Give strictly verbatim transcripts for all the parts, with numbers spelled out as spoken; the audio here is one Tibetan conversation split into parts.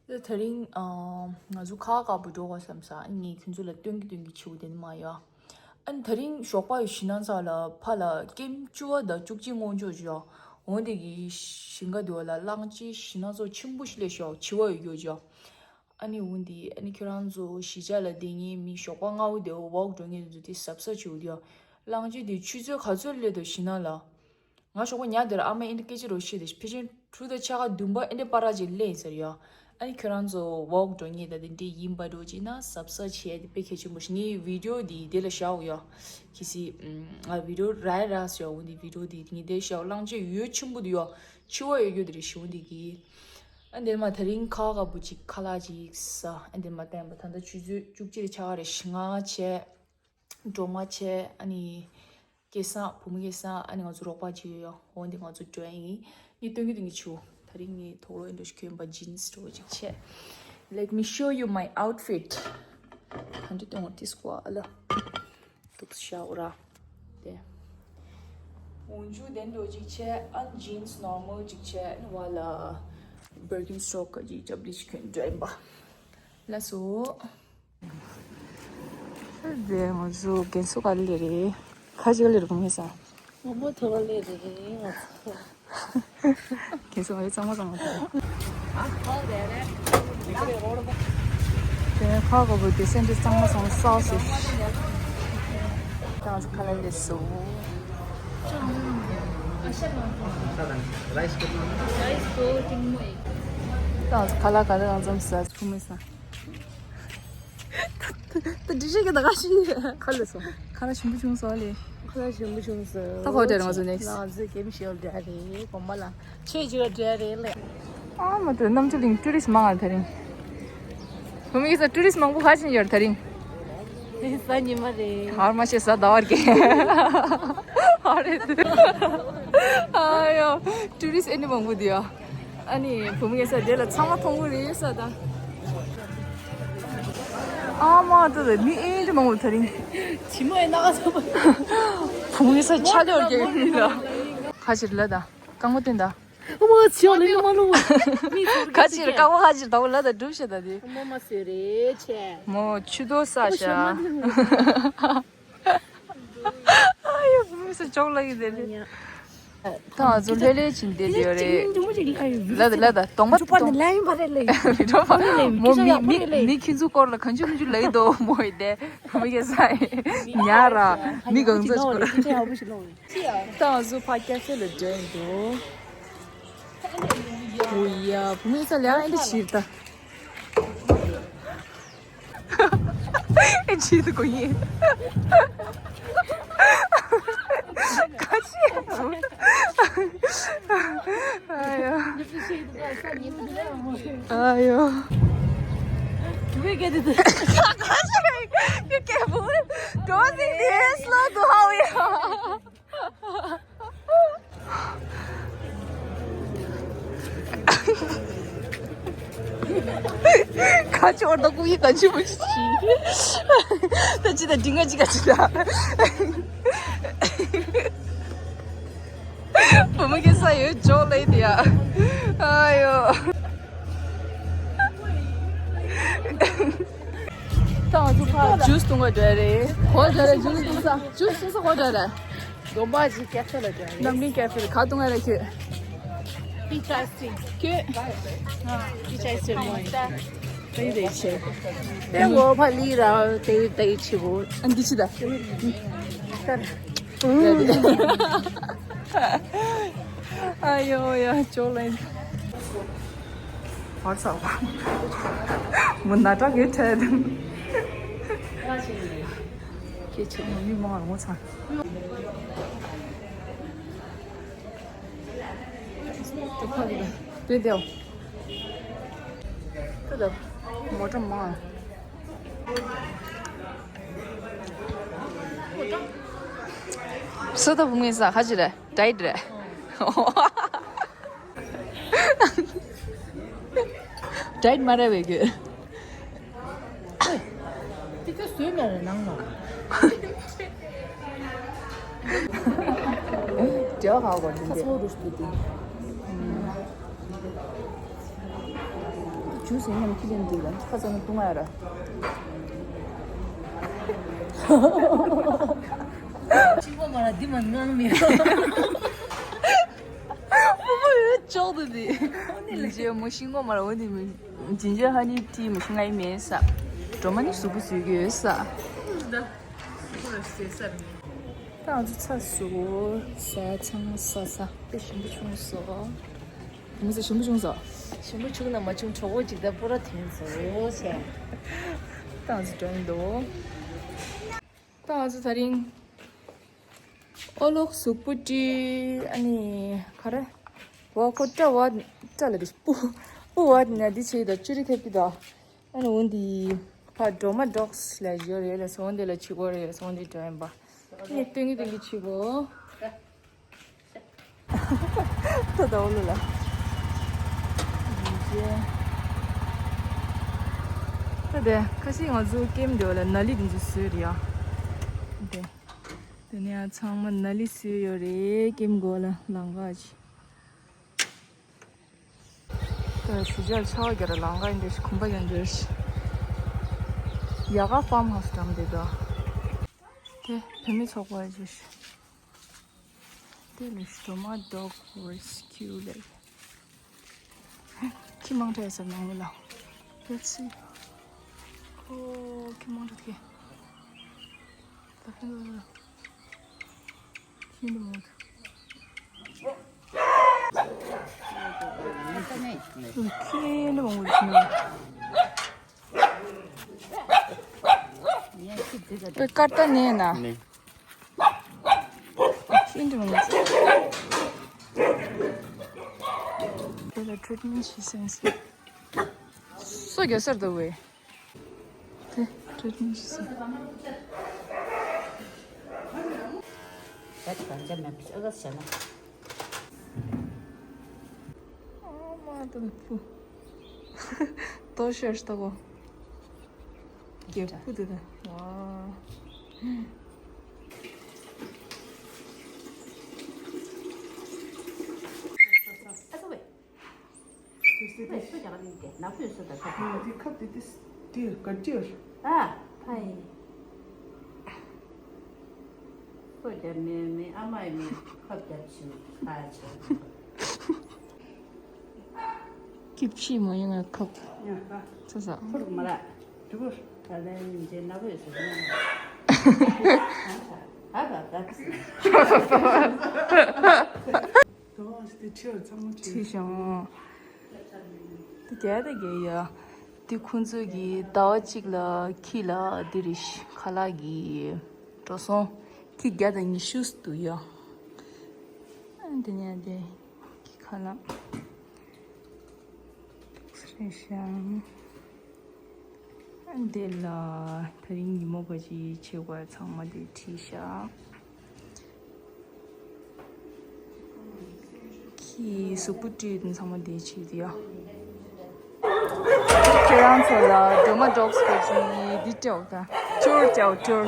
དེ་དེ་རིང་ཨ་ང་ཚོ་ཁ་ཁ་བུ་འགྲོ་དགོས་བསམ་ས། ཨ་ངས་ཁྱོད་ཚོ་ལ་སྟོན་གི་སྟོན་གི་བྱེད་དེ་ནི་མ་ཡོད། ཨ་ནི་དེ་རིང་ཞོགས་པ་ཡི་ཞི་ན་ཚ་ལ་ཕ་ལ་ཀེམ་བཅུ་བ་དང་བཅུ་གཅིག་སྔོན་འཇོག་བྱོས། འོན་ཏེ་གི་ཞིང་ཁ་དེ་བ་ལ་གླང་ཆེན་ཞི་ན་ཚ་ཆེན་པོ་ཞིག་སླེབས་ཤག་འཆི་བ་ཡོད་རྒྱུ་བྱོས། ཨ་ནི་འོན་ཏེ་ཨ་ནི་ཁྱོད་རང་ཚོ་གཞིས་ཆགས་ལ་བསྡད་མཁན་མི་ཞོགས་པ་སྔ་བོ་དེ་བ་ཝོག་འགྲོ་མཁན་དེ་ཚོ་དེ་གཟབ་གཟབ་བྱེད་དགོས་དེ་ཡོད། གླང་ཆེན་དེ་ཆུ་ཚོད་ག་ཚོད་སླེབས་འདུག་ཞི་ན་ལ། ང་ཞོགས་པ་ཉལ་དེར་ཨ་མ་ཨེ་འདྲ་སྐད་ཆ་རོ་བཤད་དེ་ཕལ་ཆེར་དྲུག་དང་ཕྱེད་ཀ་བདུན་པ་ཨེ་འདྲ་པར་ཅིག་སླེབས་ཡིན་ཟེར་ཡ། ཨ་ནི་ཁྱོད་རང་ཚོ་ཝོག་འགྲོ་མཁན་ད་དེ་འདྲ་ཡིན་པ་འགྲོ་ཅིག་ན་གཟབ་གཟབ་བྱས་དེ་དཔེ་གལ་ཆེན་པོ་ཞིག་ངའི་བི་ཌིའོ་འདི་དེ་ལ་བཞག་ཡོད། གལ་སྲིད་ང་བི་ཌིའོ་རག་རག་ཟེར་ཡོད་འདི་བི་ཌིའོ་འདི་ངས་དེ་བཞག་གླང་ཆེན་ཡོད་ཆེན་པོ་འདི་ཡོད་འཆི་བ་ཡོད་རྒྱུ་དེ་རེད་ཞུ་འདི་གི། ཨ་འདིར་མ་དེ་རིང་ཁ་ཁ་བུ་ཅིག་ཁ་ལག་ཅིག་ཟ། ཨ་འདིར་མ་བསྟན་པ་ད་ལྟ་ཆུ་ཚོད་བཅུ་གཅིག་ཆ་ག་རེ་ཞིང་ང་བྱས། སྒྲོལ་མ་བྱས། ཨ་ནི་སྐལ་བཟང་བུ་མོ་སྐལ་བཟང་ཨ་ནི་ང་ཚོ་རོགས་པ་ཅིག་ཡོད་ཡ། འོ་འདི་ང་ཚོ་འགྲོ་ཡ་ཡིན། ངས་སྟོན་གི་སྟོན་གི་བྱུང་། དེ་རིང་ངས་དོག་ལོ་ཨེ་འགྲོ་ཞིག་གྱོན་པ་ཇིན་སི་འགྲོ་བ་ཅིག་བྱས། Let me show you my outfit. ག་འདྲ་སྟོན་བ་ཏིས་ཀོ་ཨ་ལ། འདུག་ཤ་འོ་ར། དེ། འོན་ཆུ་དེ་འགྲོ་ཅིག་བྱས། ཨ་ཇིན་སི་ནོར་མལ་ཅིག་བྱས། ཨ་ནི་བ་ལ་བར་ཀིན་སི་ཊོག་གི་ཅིག་ཅབ་ལི་ཅིག་གྱོན་འགྲོ་ཡིན་པ། ལགས་སོ། དེ་ང་ཚོ་རྒན་གསོ་ག་ལེ་རེད། ཁ་ཅིག་ལེ་རེད་མི་ས། ངོ་མ་ཐོ་བ་ལེ་རེད་ང་ཚོ། རྒན་གསོ་ང་ཚོ་གཙང་མ་གཙང་མ་ཐོ། དེ་ཁ་གོ་བོ་དེ་སེམས་ཅན་གཙང་མ་གཙང་མ་སོགས་སུ། ད་ང་ཚོ་ཁ་ལེ་ལེ་སོ། ད་ང་ཚོ་ཁ་ལག་ག་ལེ་གང་འཛོམས་ས་ཁུ་མི་ས། ད་འདི་ཞིག་གི་ད་ག་ཞིག་ཁ་ལ་སོང་། ཁ་ལ་ཞིམ་པོ་བྱུང་སོང་ལེ། ཁ་ལ་ཞིམ་པོ་བྱུང་སོང་། ད་ཧོ་ཊེལ་ང་ཚོ་ནེགསི། ང་ཚོ་ཀེམ་ཤེལ་འདྲ་རེད་གོམ་པ་ལ། ཆོས་ཅིག་ལ་འདྲ་རེད་ལེ། ཨ་མ་དུ་རྣམ་ཅོ་གླིང་ཊུ་རི་སི་མང་ང་དེ་རིང་། བུ་མོ་གི་ས་ཊུ་རི་སི་མང་པོ་ཁ་ཕྱིན་ཡོད་དེ་རིང་། གཟའ་ཉི་མ་རེད། ཧར་མ་ཤེས་གཟའ་ཟླ་བར་གི། ཧ་རེད་དུ། ཨ་ཡོ། ཊུ་རི་སི་ཨེ་ནི་མང་པོ་འདུག་ཡ། ཨ་ནི་བུ་མོ་གི་ས་དེ་ལ་ཚང་མ་མཐོང་གི་རེད་ས་ད། ཨ་མ་ཏོ་ད་མི་ཨེ་འདྲ་མང་པོ་དེ་རིང་། ཇི་མ་ཨེ་ན་ག་ས་བུ་མོ་གི་ས་ཆ་ལེ་བར་གྱི་རེད་ད། ཁ་ཕྱིར་ལ་ད་རྐང་པ་བསྟན་ད། ཨ་མ་ཚིའོ་ལེ་མ་ལོ། ཁ་ཕྱིར་རྐང་པ་ཁ་ཕྱིར་ད་བུ་ལ་ད་སྒྲུབ་ཤ་ད་དེ། ཨ་མ་མ་སོས་རེད་ཆེ། མོ་ཆུ་དོ་ས་ཤ། ཨ་ཡོ་བུ་མོ་ས་ཅོག་ལ་གི་དེ་རེད། ད་ང་ཚོ་ལྷོད་ལྷོད་ཕྱིན་བསྡད་ཡོད་རེད། ལ་ད་ལ་ད་གདོང་པ་གདོང་པ། མོ་མི་མི་མི་ཁྱེད་ཚོ་སྐོར་ལ་གང་ཅི་མི་ཅི་ལབ་ཀྱི་འདུག་མོ་ཡིན་ཏེ་བུ་མོ་གི་ས་ཡིན་ཉ་ར་མི་གང་ཚོ་སྐོར། ད་ང་ཚོ་ཕ་ཀེ་ཧྥེ་ལ་འགྲོ་ཡིན་འདུག་འོ་ཡ་བུ་མོ་གི་ས་ལ་ཨེ་འདྲ་ཞིག་ད། ཨེ་ཆི་དུ་གོ་ཡིན། ཁ་ཆེ། ཨ་ཡོ། ཨ་ཡོ། ཁ་ཆེ། You careful. Don't think this slow to how we are. ཁ་ཆོར་དང་ཀུ་ཡི་ག་ཆུ་མི་ཤི། ད་ཅི་ད་འདི་ང་ཅི་ག་ཅི་ད། བུ་མོ་གི་ས་ཡོད་ཅོག་ལེ་དེ་ཡ། ཨ་ཡོ། ད་ང་ཚོ་ཕར་ཇུས་འཐུང་ག་འགྲོ་ཡ་རེད། གོ་འགྲོ་རེད་ཇུས་འཐུང་ས། ཇུས་འཐུང་ས་གོ་འགྲོ་རེད། དགོན་པ་ཅིག་ཀེ་ཧྥེ་ལ་འགྲོ་ཡ་རེད། རྣམ་གླིང་ཀེ་ཧྥེ་ལ་ག་འཐུང་ཡ་རེད་ཁྱོད། པི་ཅ་སི་ཊི། ཁྱོད། ཨ། པི་ཅ་སི་ཊི་མོ་ཡིན། ད་ཡི་རེད་ཆེ། དེ་ངོ་ཕ་ལི་ར་དེ་ཡི་དེ་ཡི་ཆེ་བོ། ཨ་འདི་ཅི་ད། ད། ཨ་ཡོ་ཡ་ཅོག་ལེ། བར་ས་བ། མོ་ན་ཏྲ་གེ་ཁྲལ་དང་། ཁྱེད་ཆེ་མོ་མི་མང་ངོ་ཚ། དེ་དེའོ། དེ་དེའོ། མོ་ཏྲ་མང་། སོ་ད་བུ་ངའི་ས་ཁ་ཅི་རེད། ཌའེ་ཊི་རེད། ཌའེ་ཊི་མ་རེད་བས་གི། ཏི་ཏི་བཟོས་མེད་རེད་ནང་ལ། ཇོ་ཧ་གོ་འདི་འདི། ཁ་སོ་རུ་སྟུ་ཏི། ཨུམ། མུ་ཟེར་མཉམ་ཁྱི་ལེན་འདུག་ལ་ཁ་ཚ་ན་བཏུང་ཨ་ར། ཅིག་པོ་མ་ར་འདི་མ་ངང་མི་ར། ཅོག་ཏུ་འདི། ཇེ་མོ་ཤིང་གོ་མ་ར་འོ་འདི་མི། ཇིན་ཇར་ཧ་ནི་ཏི་མ་ཤིང་ཨའི་མེ་ས། སྒྲོལ་མ་ནི་གཟུགས་པོ་བཟོས་ཀྱི་ཡོད་ས། ད་ང་ཚོ་ཚ་སུ་ས་ཚང་ས་ས་དཔེ་ཞིམ་པོ་བྱུང་སོ། མི་ཚེ་ཞིམ་པོ་བྱུང་སོ། ཞིམ་པོ་བྱུང་ན་མ་བྱུང་གྲོགས་པོ་ཅིག་ད་པོ་ར་ཐོན་སོ་ཞེས། ད་ང་ཚོ་འགྲོ་ཡིན་འདུག་ད་ང་ཚོ་དེ་རིང་ཨོ་ལོག་གཟུགས་པོ་བཀྲུས་ཨ་ནི་ག་རེ། བ་ཁོ་སྐྲ་བ་སྐྲ་ལ་དེ་སྤུ་སྤུ་བ་ན་འདི་བྱེད་ད་ཅུ་རི་ཐེབས་ཀྱི་ད། ཨ་ནི་འོན་ཏེ་ཕ་སྒྲོལ་མ་ཌོག་སི་ལ་ཡོད་རེད་ལ་སོང་དེ་ལ་ཆི་གོ་རེད་ལ་སོང་དེ་འགྲོ་ཡིན་པ། ཨ་ནི་སྟོན་གི་སྟོན་གི་ཆི་གོ། ད་ད་འོ་ལོ་ལ། ད་དེ་ཁ་ཤས་ང་ཚོ་ཀེམ་དེ་བ་ལ་ན་ལི་དེ་ཚོ་བཟོས་རེད་ཡ། དེ་དེ་ནས་ཚང་མ་ན་ལི་བཟོས་ཡོད་རེད་ཀེམ་གོ་ལ་ལང་ག་ཅི། ད་ཞུ་ཅར་ཆ་བ་རྒྱ་ར་ལང་ག་ཡིན་དེ་ཤི་ཁུམ་པ་ཡོན་དེ་ཤི། ཡ་ག་ཕམ་ཧའུ་སི་འགྲམ་དེ་དོ། དེ་བུད་མེད་ཚོགས་པ་ཅི་ཤི། དེ་ལས་སྒྲོལ་མ་ཌོག་རེ་སི་ཀིའུ་ལས། ཁྱི་མང་དྲགས་ཟེར་ནང་ལོ་ལ། དེ་ཚི། ཁོ་ཁྱི་མང་དྲགས་ཁྱི། ད་ཕན་ལོ་ལ། ཁྱི་འདི་མང་དྲགས། ཁྱི་འདི་མང་དྲགས་ཁྱི་ནང་། པེ་ཀར་ཏ་ནེ་ན། ཤིན་ཏུ་མི་འདུག་དེ་ལ་ཊི་རིཊ་མེན་ཊི་བྱེད་སེམས་སོ། སོ་རྒྱ་སར་འདུག་བས། དེ་ཊི་རིཊ་མེན་ཊི་བྱེད་སེམས། ད་གང་ཅི་མེད་པ་ཨ་ག་བྱས་ན། ཨ་མ་ད་ནི་ཕུ། དོ་ཤར་ལྟ་གོ། རྒྱབ་ཁུ་དེ་དང་། ཝ། སྐྱིད་ཤི་མ་ཡོང་ང་ཁབ། ཡ་ཧ། ཚ་ཚ། ཕུར་མ་ར། དུ་བུར། ད་ལན་འཇེ་ན་བུ་སུ་ན། ཧ་ཧ་ཧ་ཧ། དོ་སྟེ་ཁྲིར་ཚང་མ་ཁྲི་ཁྲི་ཤང་། དེ་རྒྱ་དེ་རྒྱ་ཡ། དེ་ཁོང་ཚོ་གི་ཟླ་བ་གཅིག་ལ་ཁྱི་ལ་དེ་རེ་ཤི་ཁ་ལག་གི་འགྲོ་སོང་། ཁྱི་བརྒྱ་དང་ཉི་ཤུ་འདུག་ཡ། ཨ་འདི་ནས་དེ། ཁ་ལག་ཏོག་ཙམ་རེད་ཤག་འདི་ལ་དེ་རིང་ཉིན་མོ་ག་ཅི་བྱེད་དགོས་ཚང་མ་དེ་བྲིས་ཤག་ཁྱི་གཟུགས་པོ་བཀྲུས་དེ་ཚང་མ་དེ་བྱེད་དུ་ཡ། ཁྱེད་རང་ཚོ་ལ་སྒྲོལ་མ་ཌོག་སི་ག་ཅི་འདི་སྤྲད་འོ་ད། ཊུར་སྤྲད་འོ་ཊུར།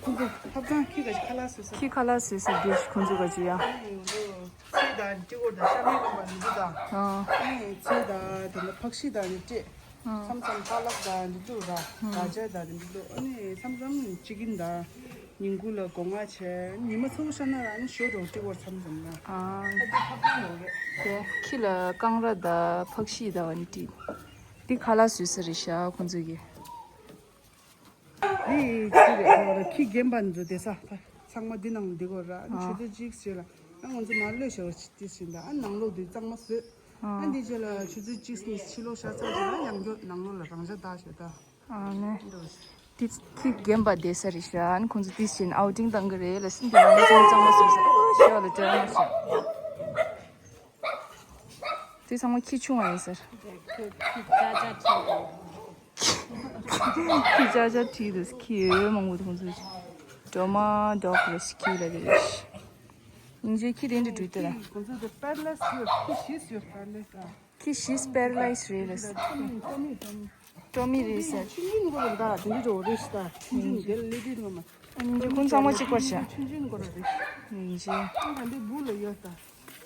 ཁོང་ཚོ་ཧབ་ཚང་ཁྱི་ག་ཅི་ཁ་ལག་བཟོས་ས། ཁྱི་ཁ་ལག་བཟོས་ས་འདི་ཁོང་ཚོ་ག་ཅི་ཡ། ཚལ་དང་ཏི་གོ་དང་ཤ་མེད་རོམ་པ་འདི་ཚོ་དང་། ཨ། ཚལ་དང་དེ་ནས་ཕག་ཤི་དང་ནི་སྤྲད། མཚམས་མཚམས་ཁ་ལག་དང་འདི་ཚོ་ར། ག་ཅི་དང་འདི་ཚོ་ཨ་ནི་མཚམས་མཚམས་ཅི་ཀིན་དང་། ཉིན་གུང་ལ་སྒོ་ང་བྱས། ཉི་མ་ཚ་བོ་ཤར་ན་ར་ཨ་ནི་ཞོ་འགྲོ་ཏི་གོ་མཚམས་མཚམས་ན། ཨ། ཨ་འདི་ཁ་ཁ་ཡོད་རེད། དེ་ཁྱི་ལ་རྐང་ར་དང་ཕག་ཤི་དང་ཨ་ནི་སྤྲད། འདི་ཁ་ལག་བཟོས་ས་རེད་ཤག་ཁོང་ཚོ་གི། འདི་ཅི་རེད་ཁོ་ར་ཁྱི་རྒན་པ་འཛུལ་བསྡད་ས་ཚང་མ་འདི་ནང་འདི་གོ་ར་ཨ་ནི་ཨ། ཆུ་ཚོད་གཅིག་བྱས་ལ་ཨ་ང་ཚོ་མར་གློད་བྱ་བ་ཅིག་དེ་བཞིན་དང་ཨ་ནང་ལོགས་འདི་གཙང་མ་བཟོས། ཨ་ཨ། འདི་རྗེས་ལ་ཆུ་ཚོད་གཅིག་ནས་ཕྱི་ལོགས་ཤར་ཚར་རྗེས་ལ་ཡང་སྐྱོ་ནང་ལོགས་ལ་རང་འཇགས་བཏགས་བྱས་ད། ཨ་ནི། འདི་ཁྱི་རྒན་པ་བསྡད་ས་རེད་ཤག་ཨ་ནི་ཁོང་ཚོ་དེ་བཞིན་ཨའུ་ཊིང་བཏང་གི་རེད་ལ་སིན་དེ་ནང་ལོགས་གཙང་མ་བཟོས་ས་ཨ་ཤི་བ་ལ་དྲན་མ་སོང་། དེ་ཚང་མ་ཁྱི་ཆུང་བ་ཡིན་ཟེར། ཁྱི་ཅག་ཅག་ཁྱི་ཡོད་མང་པོ་འདུག་ཁྱི་ཡོད་མང་པོ་འདུག་ཁོང་ཚོ་སྒྲོལ་མ་ཌོག་རེ་སི་ཀིའུ་ལ་དེ་རེད། སྙིང་རྗེ་ཁྱི་དེ་འདྲ་འགྲོ་དེ་ལ། ཁོང་ཚོ་དེ་པེ་ར་ལའི་སི་ཡོད་ཁྱི་བཞི་ཡོད་པེ་ར་ལའི་སི་ཨ། ཁྱི་བཞི་པེ་ར་ལའི་སི་རེད་ལ། ཏོ་མི་ཏོ་མི་ཏོ་མི། ཀྲོ་མི་རེད་ཟེར། ཆུང་ཆུང་གོ་ར་འདའ་དེ་འདྲ་འགྲོ་རེད་ཤི་ད། ཆུང་ཆུང་དེ་ལ་ལི་ཏི་ལ་མ། ཨ་ནི་ཁོང་ཚང་མ་གཅིག་པར་བྱ། ཆུང་ཆུང་གོ་ར་རེད། སྙིང་རྗེ། ཨ་ད་འདི་སྦུག་ལ་ཡོད་ད།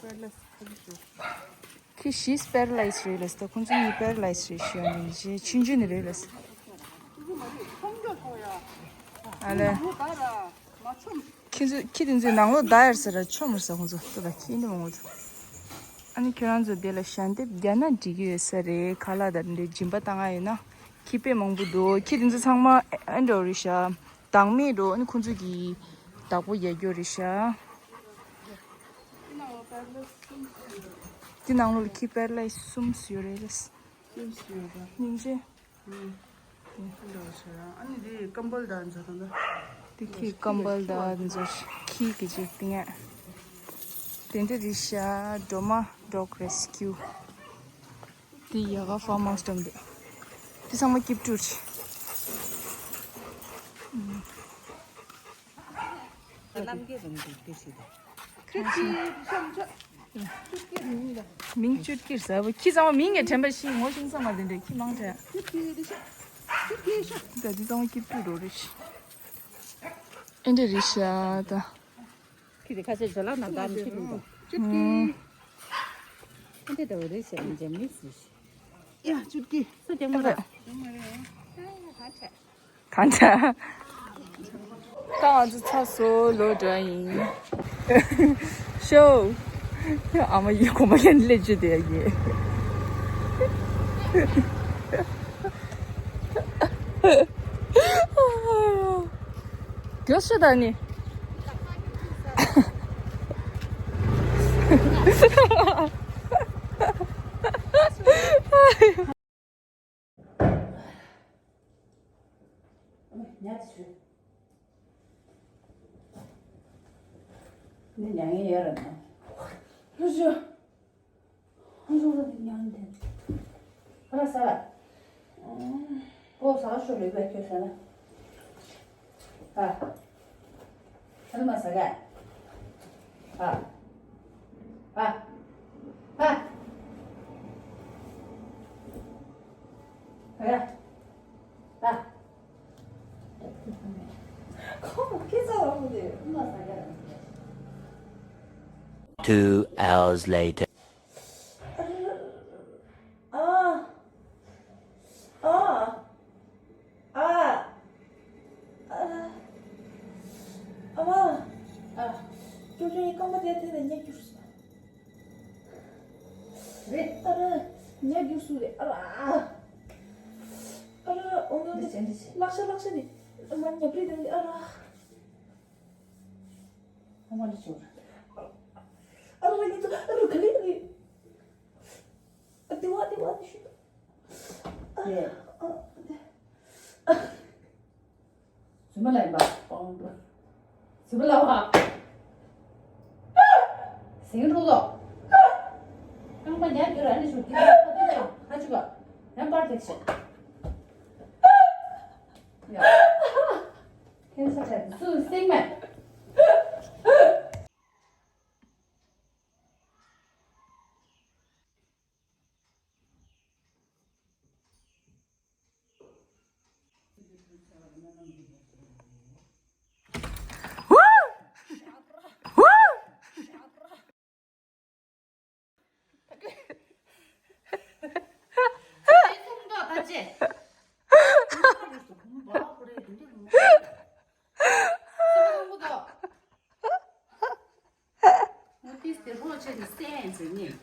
པེ་ར་ལའི་སི། ཁྱི་བཞི་པེ་ར་ལའི་སི་རེད་ལབ་སོང་། ཁོང་ཚོ་གཉིས་པེ་ར་ལའི་སི་རེད་ཤི་ཡོང་མིན་ཅི་ཆུང་ཆུང་ནི་རེད་ལབ་སོང་། ཨ་ལས། ཁྱི་ཚོ་ཁྱི་དེ་ཚོའི་ནང་ལོགས་བདའ་ཡར་ཟེར་ར་ཆོམ་ར་ཟེར་ཁོང་ཚོ་ལྟོས་དང་ཁྱི་འདི་མང་པོ་འདུག་ཨ་ནི་ཁྱོད་རང་ཚོ་དེ་ལ་ཞལ་འདེབས་རྒྱག་ན་འགྲིག་གི་ཡོད་ས་རེད། ཁ་ལག་དང་འདྲེ་སྦྱིན་པ་བཏང་ང་ཡོད་ན་ཁྱི་དཔེ་མང་པོ་འདུག་ཁྱི་དེ་ཚོ་ཚང་མ་ཨེ་འདྲ་རེད་ཤག་བདག་མེད་འགྲོ། ཨ་ནི་ཁོང་ཚོ་གི་བདག་པོ་རྒྱག་རྒྱུ་རེད་ཤག་དེ་ནང་ལོགས་ལ་ཁྱི་པེ་ར་ལའི་སི་གསུམ་ཡོད་རེད་ལབ་སོང་། སྙིང་རྗེ། ཨ་ནི་དེ་ཀམ་བལ་དང་འཛར་དང་། དེ་ཁྱི་ཀམ་བལ་དང་འཛར་ཁྱི་གི་ཅིག་དེ་ངས། དེ་འདྲ་རེད་ཤག Doma Dog Rescue། དེ་ཡ་ག་ཕར་མ་སི་ཊོམ་དེ། དེ་ཚང་མ་སྐྱིབས་ཕྲུག་རེད། མིང་བཅུད་ཀྱི་ཟ་བ་ཁྱི་ཚང་མ་མིང་གི་དྲན་པ་ཤིག་ངོ་ཤིང་ཚང་མ་དེ་འདྲ་ཁྱི་མང་དྲན། ད་དེ་ཚང་མ་སྐྱིབས་ཕྲུག་རོ་རེད། ཨེ་འདྲ་རེད་ཤག་ད། ཁྱི་དེ་ཁ་ཤས་ཇོ་ལགས་ནང་བདག་མི་ཤེས་མི་འདུག་ཁྱི་དེ་འདྲ་བ་རེད་ཟེར་ནས་མི་ཟེར། ཡ་བཅུད་ཀྱི་སུ་ཀྱང་མ་རེད། གང་འདྲ། ད་ང་ཚོ་ཚ་སོ་ལོ་འདྲ་ཡིན། ཤོ། ཨ་མ་ཡི་གོ་མ་ཡན་ལེ་ཅི་དེ་ཡི། རྒྱོ་ཤོ་ད་ནི། ཉལ་ཆུ། ནི་མྱ་ངན་ཡོད་རེད་ན། ལྷོ་ཤོ། ལྷོ་ཤོ་ལ་ནི་མྱ་ངན་དེ། ཨ་ལ་ས་ལ། ཨོ་ས་ལ་ཤོ་ལེ་བས་ཁྱོད་ས་ལ། ཨ། ས་ལ་མ་ས་ག་ཨ། ཨ། ཨ། ཨ། ཨ། ཁོ་མོ་ཁྱི་ཚོ་རང་དེ་མ་ས་ག Two hours later. ཨ། ཨ། ཨ། ཨ། ཨ། ཨ། ཅོ་ཅོ་ཡི་རྐང་པ་དེ་དེ་ནས་ཉལ་རྒྱུ་རེད། ཨ་ར། ཉལ་རྒྱུ་སུ་རེད། ཨ་ར། ཨ་ར། ཨོ་ནོ། འདི་བྱས་འདི་བྱས། ལག་ཤ་ལག་ཤ་རེད། ཨ་མ་ཉབ་རེད་དེ། ཨ་ར། ཨ་མ་འདི་བྱས། ཨ་ར་ར་ཉི་ཚོ། ཨ་ར་ག་ལེ་ག་ལེ། ཨ་དེ་བ་དེ་བ་དེ་ཤི། ཨ། ཨ། ཨ། རྫུན་མ་ལ་ཡིན་པ། རྫུན་མ་ལ་བ། ཟིང་འགྲོ་དོ། རྐང་པ་ཉར་རྒྱུ་ར་ནི་ཞུ་གི་ཁ་ཐུག་ཅང་ཁ་ཆུ་ག་ཡང་པར་དེ་ཆེ། ཡ། ཁྱེད་ས་ཆ་སུ་སེང་མེད། ང་ཏིས་དེ་རོགས་བྱས་ནས་སེམས་ཟེར་ནས།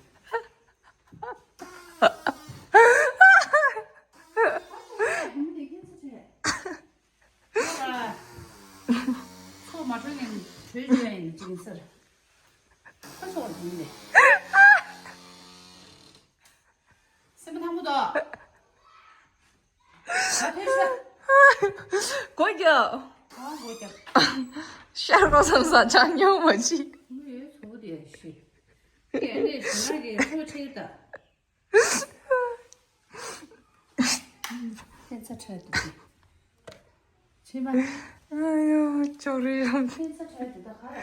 ཚོགས་མ་གྲོལ་ནས་གྲོལ་འགྲོ་ཡ་ཡིན་ཅིག་ཡིན་ཟེར། ཁ་ཚོགས་ལ་ཡིན་ནས། སེམས་པ་ཐང་པོ་དོ། ད་ཕེབས་ཤག་སྒོ་རྒྱབ། ཨ་སྒོ་རྒྱབ། ཤར་ལྷོ་བསམ་ས་ཆ་སྙོམས་མ་བྱེད། མི་ཡོད་ཚོ་དེ་ཤི། དེ་ནས་ཇི་མ་གི་ལྷོ་ཕྱིར་ད། ཁྱད་མཚར་ཁྲ་དུ་ཕྱི་མ། ཨ་ཡོ་ཅོག་རེ་ཡོང་། ཁྱད་མཚར་ཁྲ་དུ་ད་ག་ར།